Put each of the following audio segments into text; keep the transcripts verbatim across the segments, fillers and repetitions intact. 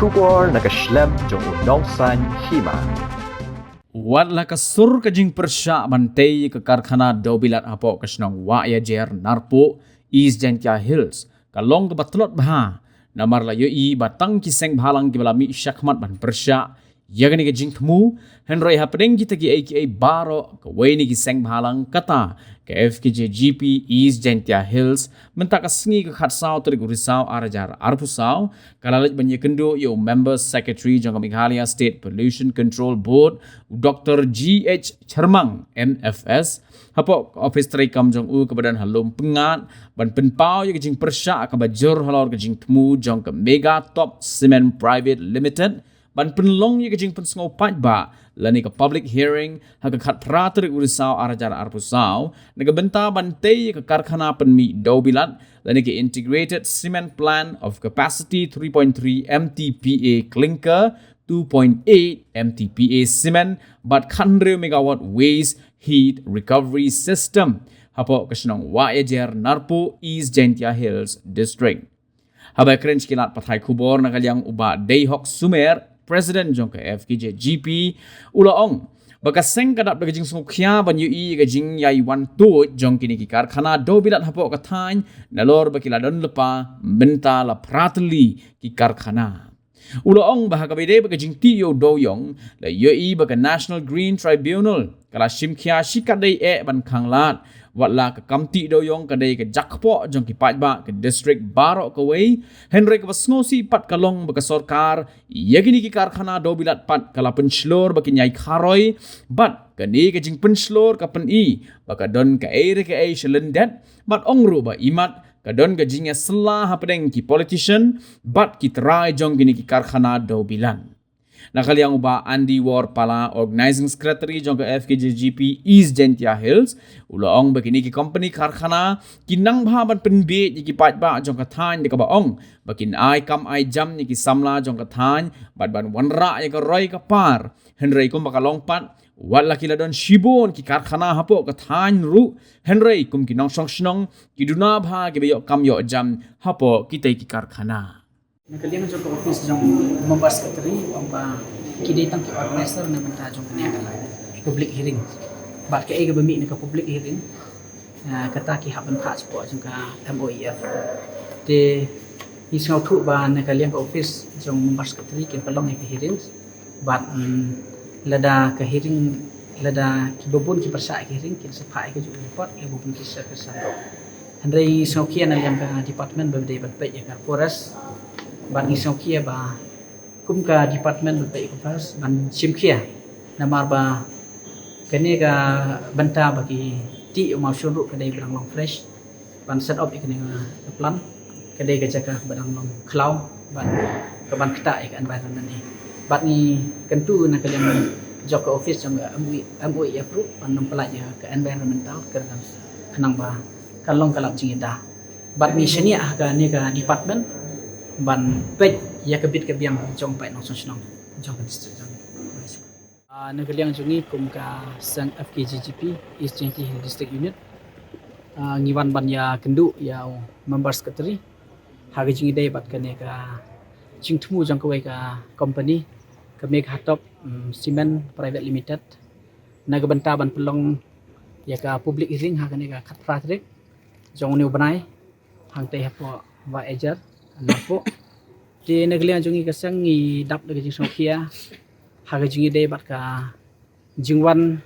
Khubor na ka shlem jong u Nongsaiñ Hima. Wat la ka sur ka jingpyrshah ban tei ka karkhana Dewbilat hapoh ka shnong Wahiajer Narpuh, East Jaintia Hills, ka long kaba tlot bha. Namar la ïohi ba tang ki seng bhalang kiba la mih shakhmat ban pyrshah ïa kane ka jingthmu, hynrei hapdeng kita kiei kiei baroh, kawei na ki seng bhalang kata ka F K J G P East Jaintia Hills, mynta ka sngi ka khatsaw tarik u Risaw arhajar arphew saw, ka la leit ban ïakynduh ïa u Member Secretary jong ka Meghalaya State Pollution Control Board, u Doktor G H Chyrmang, M F S, hapoh ka ophis treikam jong u kaba don ha Lum Pyngngad, ban pynpaw ïa ka jingpyrshah kaba jur halor ka jingthmu jong ka Mega Top Cement Private Limited, ban pynlong ïa ka jingpynsngew paidbah lane ka public hearing ha ka khatphra tarik u Risaw arhajar arphew saw, na ka bynta ban tei ïa ka karkhana pynmih Dewbilat lane ka Integrated Cement Plant of Capacity three point three M T P A Clinker, two point eight M T P A Cement bad khathynriew megawatt Waste Heat Recovery System hapoh ka shnong Wahiajer Narpuh, East Jaintia Hills District. Haba ïakren sha ki lad pathai khubor na ka liang u Bah Deihok Sumer, President jong ka F K J G P, u la ong ba ka seng ka dap da ka jingsngewkhia ban ïohi ka jingïai wan tuid jong kine ki karkhana Dewbilat hapoh ka thaiñ, nalor ba ki la don lypa mynta la phra tylli ki karkhana. U la ong ba ha kaba ïadei bad ka jingtih ïa u dewiong, la ïohi ba ka National Green Tribunal ka la shim khia shikatdei eh ban khanglad. Wat la ka kam tih dewiong ka dei ka jakpoh jong ki paidbah ka district baroh kawei, hynrei kaba sngewsih pat ka long ba ka sorkar ïa kine ki karkhana Dewbilat pat ka la pynshlur ba kin ïai kharoi bad kane ka jingpynshlur ka pyni ba ka don kaei re kaei sha lyndet, bad ong ruh ba imat ka don ka jingïasylla hapdeng ki politician bad ki trai jong kine ki karkhana Dewbilat. Na ka liang u Bah Andy Wor Pala, Organizing Secretary jong ka F K J G P East Jaintia Hills, u la ong ba kine ki company karkhana ki nang bha ban pynbiej ïa ki paidbah jong ka thaiñ da kaba ong ba kin ai kam ai jam ïa ki samla jong ka thaiñ bad ban wanrah ïa ka roi ka par. Hynrei kumba ka long pat, wat la ki la don shibun ki karkhana hapoh ka thaiñ ruh, hynrei kum ki nongshong shnong ki duna bha kiba ïoh kam ïoh jam hapoh kitei ki karkhana. Na ka liang jong ka office jong Member Secretary, ong ba ki dei tang ki organizer na bynta jong kane ka public hearing. Bad kaei kaba mih na ka public hearing, ah, kata ki hap ban phah shapoh jong ka M O E F. Te ngi sngewthuh ba na ka liang ka office jong Member Secretary kin pynlong ïa ka hearing. Bad, mm, lada ka hearing, lada kiba bun ki pyrshah ïa ka hearing, kin sa phah ïa kajuh ka report, kiba bun ki sa, ki sa. Hynrei ngi sngewkhia na liang ka department ba dei ban peit ïa ka forest. Bad ngi sngewkhia ba kum ka department ba peit ïa ka forest ban shim khia. Namar ba kane ka bynta ba ki tih ïa u mawshun ruh ka dei ba dang long fresh. Ban set up ïa kane ka plant, ka dei ka jaka ba dang long khlaw, ban, ka ban ktah ïa ka environment hi. Bad ngi kyntu na ka liang jong ka office jong ka M O E, M O E F ruh, ban nym pyllait ïa ka environmental, ka dang khnang ba kan long ka lap jingïada. Bad ngi shaniah ha kane ka department ban peit ïa ka bit ka biang jong u paid nongshong shnong jong ka district jong ngi. Ah, na ka liang jong ngi kum ka seng F K J G P East Jaintia Hills District Unit, ah, ngi wan ban ïakynduh ïa u Member Secretary ha ka jingïadei bad kane ka jingthmu jong kawei ka company, ka Meghatop, mm, Cement Private Limited, na ka bynta ban pynlong ïa ka public hearing ha kane ka khatphra tarik jong une u bnai, hangtei hapoh Wahiajer Narpuh. Te na ka liang jong ngi ka seng ngi dap da ka jingsngewkhia ha ka jingïadei bad ka jingwan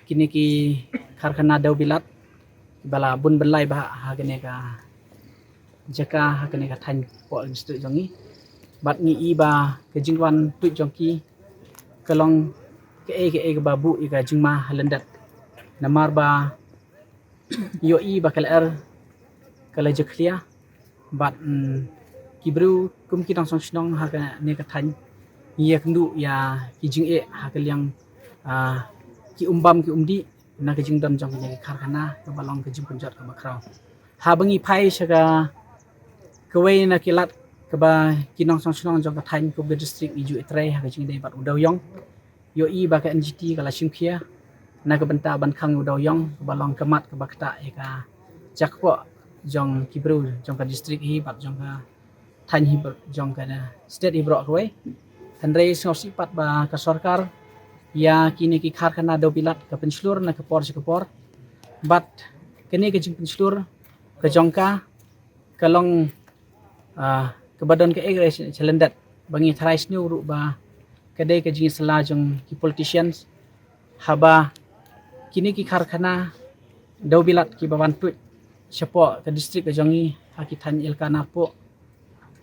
kine ki karkhana Dewbilat ba la bun byllai bha ha kane ka jaka, ha kane ka thaiñ hapoh district jong ngi. Bad ngi i ba ka jingwan tuid jong ki ka long kaei kaei kaba buh ïa ka jingma ha lyndet. Namar ba ïohi ba ka lyer ka la jakhlia bad, mm, ki briew kum ki nongshong shnong ha kane ka thaiñ ngi ïakynduh ïa ki jingeh ha ka liang, ah, ki um bam ki um dih na ka jingdon jong kane ka karkhana kaba long ka jingpynjot kaba khraw. Haba ngi phai sha ka kawei na ki lad kaba ki nongshong shnong jong ka thaiñ kum ka district ngi ju ïatrei ha ka jingïadei bad u dewiong. Ïohi ba ka N G T ka la shim khia na ka bynta ban khang ïa u dewiong kaba long ka mat kaba ktah ïa ka jakpoh jong ki briew jong ka district hi bad jong ka thaiñ hi br-, jong ka state hi baroh kawei. Hynrei sngewsih pat ba ka sorkar ïa kine ki karkhana dewbilat ka pynshlur na ka por sha ka por. Bad kane ka jingpynshlur ka jong ka ka long, ah, kaba don kaei kaei challenges ba ngi tharai sniew ruh ba ka dei ka jingïasylla jong ki politicians haba kine ki karkhana dewbilat kiba wan tuid shapoh ka district ka jong ngi ha ki thaiñ Elaka Narpuh.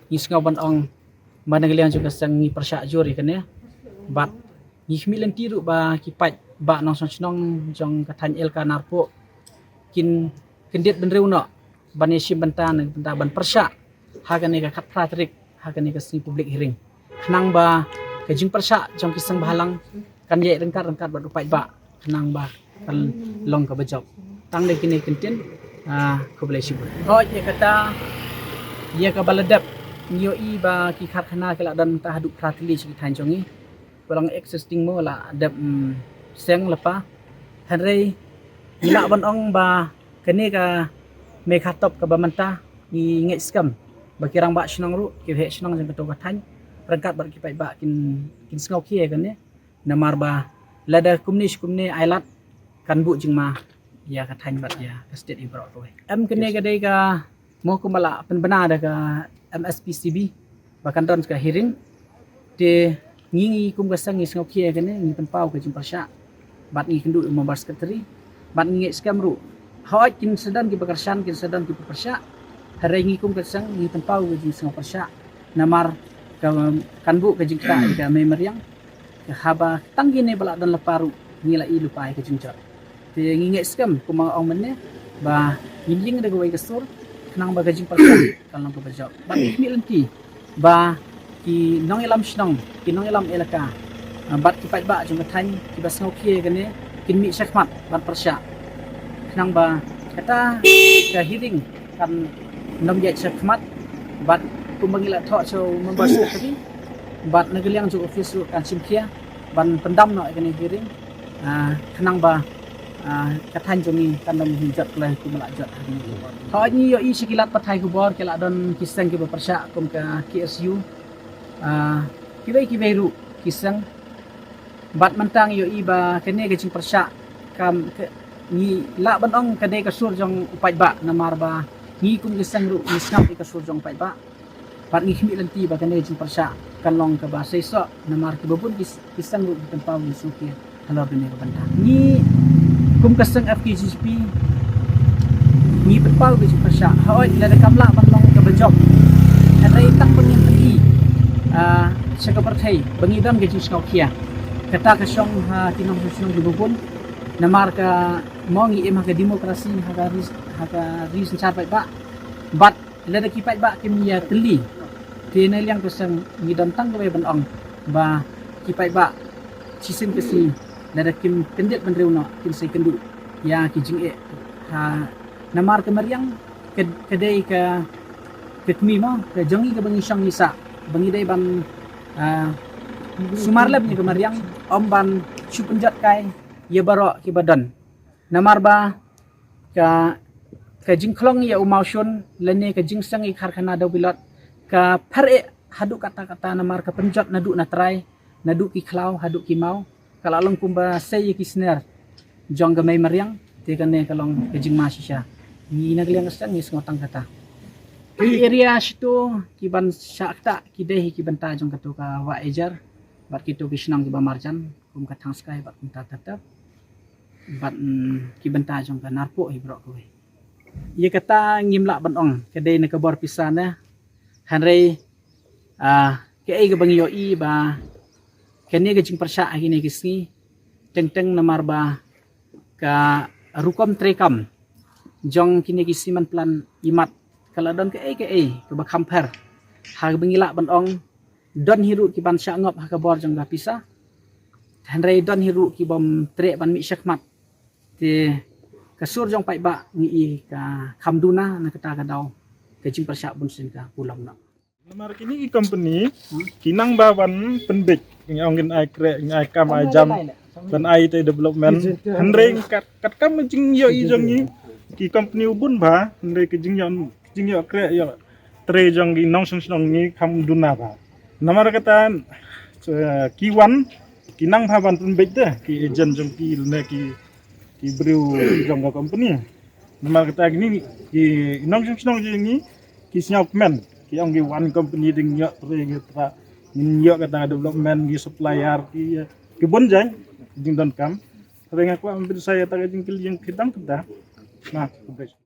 Ngi sngew ban ong ba na ka liang jong ka seng ngi pyrshah jur ïa kane. Bad ngi khmih lynti ruh ba ki paidbah nongshong shnong jong ka thaiñ Elaka Narpuh kin kyndit bynriew noh ban ïashim bynta na ka bynta ban pyrshah ha kane ka khatphra tarik ha kane ka sngi public hearing. Khnang ba ka jingpyrshah jong ki seng bhalang kan ïaid ryngkat ryngkat bad u paidbah khnang ba kan long kaba jop. Tang dei kine ki kyntien, ah, khublei shibun. Hooid, ïa kata, ïa kaba la dep ngi ïohi ba ki karkhana ki la don mynta haduh phra tylli sha ki thaiñ jong ngi. Ba long existing mo la dep, mm, seng lypa. Hynrei ngi lah ban ong ba kane ka Meghatop kaba mynta ngi ngeit skhem ba ki rangbah shnong ruh, ki heh shnong jong kato ka thaiñ ryngkat bad ki paidbah kin, kin sngewkhia ïa kane. Namar ba lada kumne shi kumne ai lad kan buh jingma ïa ka thaiñ bad ïa ka state hi baroh kawei. Em kane ka dei ka mo kumba la pynbna da ka M S P C B ba kan don ka hearing. Te ngi, ngi kum ka seng ngi sngewkhia ïa kane, ngi pynpaw ka jingpyrshah bad ngi kynduh ïa u member secretary bad ngi ngeit skhem ruh. Hooid, kin sa don kiba kyrshan, kin sa don kiba pyrshah. Hynrei ngi kum ka seng ngi pynpaw ka jingsngewpyrshah namar ka, kan buh ka jingktah ïa ka Mei Mariang. Ka haba tang kine ba la don lypa ruh ngi la ïohi lypa ïa ka jingjot. Te ngi ngeit skhem kumba nga ong mynne ba ngin ïeng da kawei ka sur khnang ba ka jingpyrshah kan long kaba jop. Bad ngi khmih lynti ba ki nongïalam shnong, ki nongïalam elaka, ah, bad ki paidbah jong ka thaiñ kiba sngewkhia ïa kane kin mih shakhmat ban pyrshah khnang ba kata ka hearing kan nym ïaid shakhmat. Bad kumba ngi la thoh sha u member secretary bad na ka liang jong office ruh kan shim khia ban pyndam noh ïa kane hearing, ah, khnang ba, ah, ka thaiñ jong ngi kan nym jot kloi kumba la jot ha kane. Hooid, ngi ïohi sha ki lad pathai khubor ki la don ki seng kiba pyrshah kum ka K S U, ah, kiwei kiwei ruh ki seng. Bad mynta ngi ïohi ba kane ka jingpyrshah kam, ka, ngi lah ban ong ka dei ka sur jong u paidbah namar ba ngi kum ki seng ruh ngi sngap ïa ka sur jong u paidbah. Bad ngi khmih lynti ba kane ka jingpyrshah kan long kaba seisoh namar kiba bun ki, ki seng ruh ki pynpaw ïa u sngewkhia halor kane ka bynta. Ngi kum ka seng F K J G P ngi pynpaw ka jingpyrshah. Hooid, lada kam lah ban long kaba jop, hynrei tang ba ngin pyni, ah, sha ka pyrthei ba ngi don ka jingsngewkhia. Kata ka shong ha ki nongshong shnong kiba bun. Namar ka mo ngi im ha ka demokrasi, ha ka ri, ha ka ri synshar paidbah. Bad lada ki paidbah kim ïatylli, te na liang ka seng ngi don tang kawei ban ong ba ki paidbah shisien ka sngi lada kim kyndit bynriew noh kin sa ïakynduh ïa ki jingeh. Ha, namar ka mariang ka, ka dei ka, ka kmie mo ka jong ngi kaba ngi shong ngi sah, ba ngi dei ban, ah, sumar lem ïa ka mariang, ym ban shu pynjot kai ïa baroh kiba don. Namar ba ka, ka jingkhlong ïa u mawshun lane ka jingseng ïa ki karkhana dewbilat ka pher eh haduh katta katta namar ka pynjot naduh na trai, naduh ki khlaw haduh ki maw, ka la long kumba sei ïa ki sner jong ka mei mariang. Te kane ka long ka jingma shisha. Ngi na ka liang ka seng ngi sngew tang kata. Ki area shito kiban shah ktah ki dei hi ki bynta jong kato ka Wah Ejer bad kito ki shnong kiba marjan kum ka Thangskai bad kumta ter ter bad, mm, ki bynta jong ka Narpuh hi baroh kawei. Ïa kata ngim lah ban ong ka dei na ka bor pisa ne, hynrei, ah, kaei kaba ngi ïohi ba kane ka jingpyrshah ha kine ki sngi teng teng namar ba ka rukom treikam jong kine ki cement plant imat ka la don kaei kaei kaba kham pher. Ha kaba ngi lah ban ong don hi ruh kiban shah ngop ha ka bor jong ka pisa, hynrei don hi ruh kibym treh ban mih shakhmat. Te ka sur jong paidbah ngi i ka kham duna na kata ka daw ka jingpyrshah bunsien ka pulom noh. Namar kine ki company ki nang ba ban pynbeit, ngi ong ngin ai kreh, ngi ai kam ai jam, ban ai te development. Hynrei kat, kat kam jingïohi jong ngi ki company u bun ba, hynrei ka jingïoh, jingïoh kreh ïoh trei jong ki nongshong shnong ngi kham duna ba. Namar kata, eh, ki wan, ki nang pha ban pynbeit de, ki agent jong ki ne ki, ki briew jong ka company. Namar kata kini, ki nongshong shnong jong ngi, ki sngewkmen, ki ong ki wan company dang ïoh trei ïoh trei, ngin ïoh kata development, ki supplier, ki, ki bun jai, jingdonkam. Hynrei nga kwah ban pynsngew ïa kata ka jingkylli jong phi tang kata. Na, khublei.